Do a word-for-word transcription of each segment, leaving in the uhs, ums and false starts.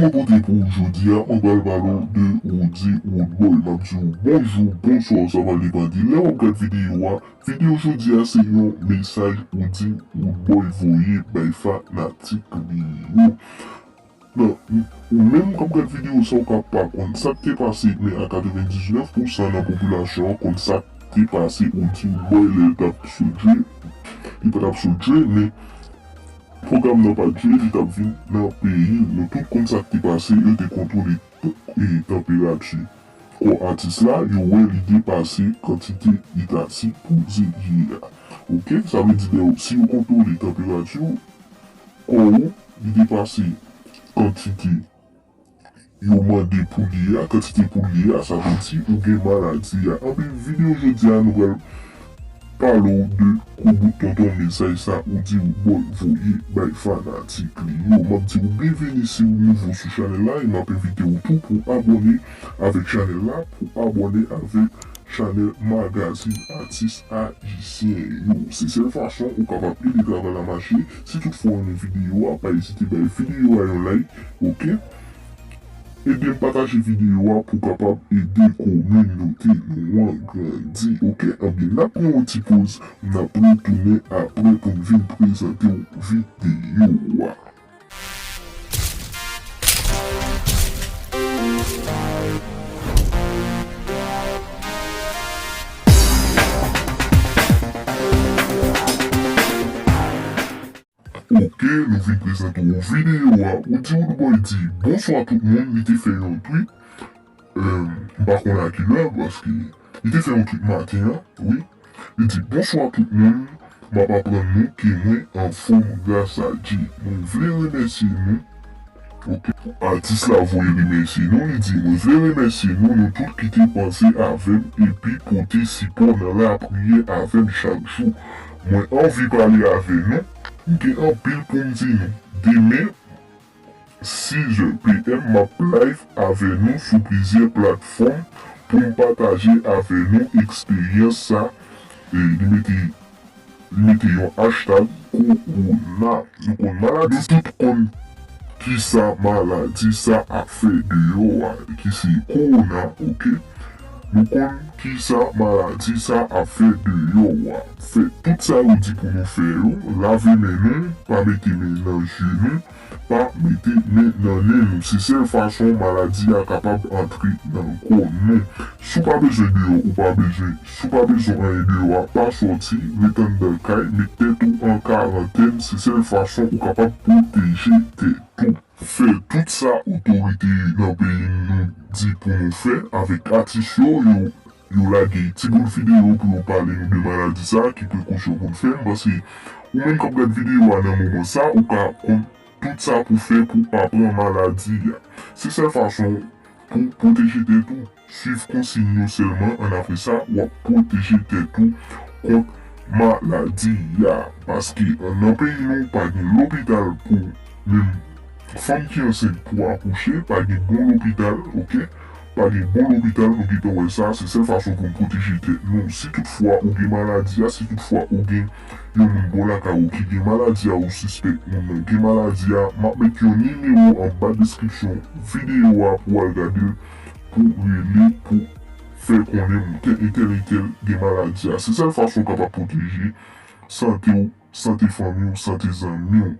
Mwen pote pou ou jodi a, mwen pral pale w de Roody Roodboy. M ap di w bonjou, bonswa, sa va depann de lè w ap gad videyo a. Videyo jodi a se yon mesaj Roody Roodboy voye bay fanatik li yo. Bon, ou menm k ap gad videyo sa, ou ka pa konn sa k te pase, men a katrevendiznèf pousan nan popilasyon an konn sa k te pase Roody Roodboy lè l t ap sot jwe. Li pa t ap sot jwe, men pwogram nan pa t jwe, li t ap vin nan peyi l. Nou tout konn sa k te pase, yo te kontwole t-, e, tanperati kò atis la, yo wè li depase kantite li ta sipoze ye a. Oke, sa vle di lè yo, si yo kontwole tanperati w, kò w, li depase kantite yo mande pou li a, kantite pou li a, sa vle di ou gen maladi a. Anben, videyo jodi a, nou pral pale w de kout bout tonton mesaj sa Roody Roodboy voye bay fanatik li yo. M ap di w byenveni si w nouvo sou chanèl la, e m ap envite w tou pou abòne avèk chanèl la, pou abòne avèk chanèl Magazin Atis Ayisyen yo. Se sèl fason ou kapab ede travay la mache. Si toutfwa w renmen videyo a, pa ezite bay videyo a yon like, oke? Ede m pataje videyo a pou kapab ede kominote nou an grandi, oke? Anben, n ap pran yon ti poz, n ap retounen apre pou n vin prezante w videyo a. Oke, nou vin prezante w videyo a. Roody Roodboy di, "Bonswa tout moun," li te fè yon tweet. Eh, m pa konn a kilè, paske li te fè yon tweet maten an, wi. Li di, "Bonswa tout moun, m ap aprann nou ke mwen anfòm gras a Dye. Mwen vle remèsye nou." Oke. Atis la voye remèsye nou, li di, "Mwen vle remèsye nou, nou tout ki te panse avè m epi pote sipò nan lapriyè avè m chak jou. Mwen anvi pale avè nou, m gen anpil pou m di nou. Demen, sis è p m, m ap live avè nou sou plizyè platfòm pou m pataje avè nou eksperyans sa." E li mete, li mete yon hashtag kowona. Nou konn maladi, nou tout konn kisa maladi sa ap fè deyò a, ki se kowona, oke? Nou konn kisa maladi sa ap fè deyò a. Fè tout sa yo di pou nou fè yo, lave men nou, pa mete men nan je nou, pa mete men nan nen nou. Se sèl fason maladi a kapab antre nan kò nou. Si w pa bezwen deyò, ou pa bezwen, si w pa bezwen anyen deyò a, pa sòti, ret anndan kay, met tèt ou an karantèn. Se sèl fason ou kapab pwoteje tèt ou. Fè tout sa otorite nan peyi n nou di pou nou fè avèk atis yo, yo, yo lage ti bout videyo pou yo pale nou de maladi sa, ki prekosyon pou n fè. M panse ou menm k ap gad videyo a nan moman sa, ou ka konn tout sa pou fè pou w pa pran maladi a. Se sèl fason pou pwoteje tèt ou. Swiv konsiy yo sèlman, annapre sa, w ap pwoteje tèt ou kont maladi a. Paske nan peyi nou, pa gen lopital pou menm fanm ki ansent pou akouche, pa gen bon lopital, oke? Pa gen bon lopital, nou gentan wè sa, se sèl fason pou n pwoteje tèt nou. Si toutfwa ou gen maladi a, si toutfwa ou gen yon moun bò lakay ou ki gen maladi a, ou sispèk moun nan gen maladi a, m ap met yon nimewo anba deskripsyon videyo a pou w al gade l, pou rele, pou fè konnen moun tèl entèl entèl gen maladi a. Se sèl fason w kapab pwoteje sante w, sante fanmi w, sante zanmi w.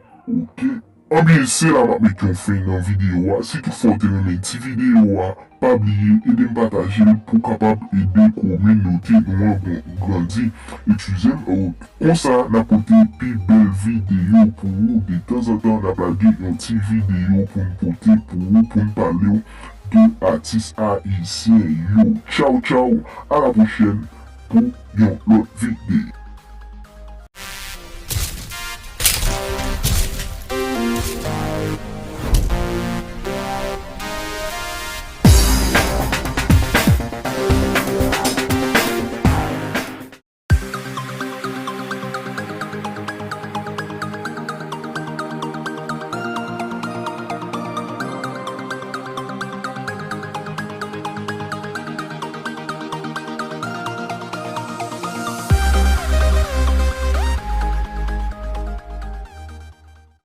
Oke? Anben, se la m ap met yon fen nan videyo a. Si toutfwa w te renmen ti videyo a, pa bliye ede m pataje l pou kapab ede kominote nou an gran-, grandi. Eskize m, o, konsa n ap pote pi bèl videyo pou ou. De tanzantan, n ap lage yon ti videyo pou n pote pou ou, pou n pale w de atis ayisyen yo. Tchaw, tchaw, a la pwochèn pou yon lòt videyo.